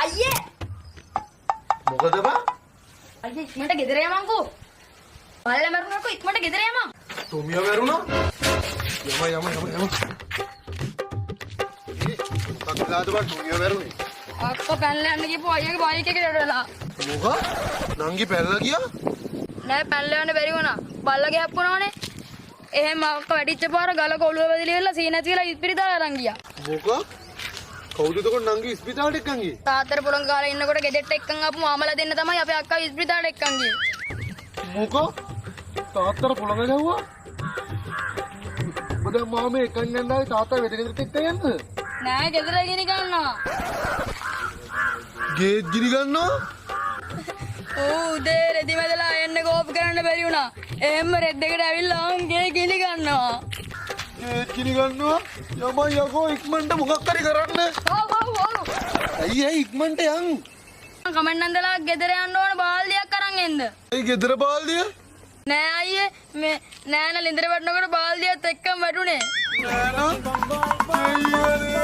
අයියේ. මොකද බා? අයියේ, ඉක්මනට ගෙදර යමන්කෝ. බල්ලා මැරුණාකෝ, ඉක්මනට ගෙදර යමන්. ටොමියා මැරුණා? යම යම යම යම. ඒ මොකක් වෙලාද බං ටොමියා මැරුණේ? අක්කා පැනලා යන්න කියපු අයියාගේ බයික් එකට වෙලා. මොකක්? නංගි පැනලා ගියා? නෑ, පැනලා යන්න බැරි වුණා. බල්ලාගේ හැප්පුණානේ. එහෙම අක්කා වැටිච්ච පාර ගලක ඔළුව වැදිලි වෙලා සීන නැති වෙලා ඉස්පිරිතාලේ අරන් ගියා. මොකක්? කවුද එතකොට නංගි ඉස්පිරිතාලෙට එක්කන් ගියේ? තාත්තට පොළොංග ගාලා ඉන්නකොට ගෙදරට එක්කන් ආපු මාමලා දෙන්න තමයි අපේ අක්කා ඉස්පිරිතාලෙට එක්කන් ගියේ. මොකක්? තාත්තට පොළඟ ගැහුවා? ඔබ දැන් මාමේ එක්කන් යන්න ආවේ තාත්තා වෙද ගෙදරට එක්කන් යන්නද? නෑ, ගෙදර ගිනි ගන්නවා. ගේත් ගිනි ගන්නවා? ඌ උදේ රෙදි මැදලා එන්න කෝප් කරන්න බැරි වුණා. එහෙම්ම රෙද්දකට ඇවිල්ලා ආන් ගේ ගිනි ගන්නවා. ගේත් ගිනි ගන්නවා? යමයි යකෝ, ඉක්මනට මොකක් හරි කරන්න. ඔව් ඔව් ඔව්. ඇයි ඇයි, ඉක්මනට යන්. කමෙන්ඩන්දලා ගෙදර යන්න ඕන, බාල්දියක් අරන් එන්න. ඇයි ගෙදර බාල්දිය? නෑ අයියේ, මේ නෑන ලින්දර වැටෙනකොට බාල්දියත් එක්කම වැටුනේ. නෑ නා. අයියනේ.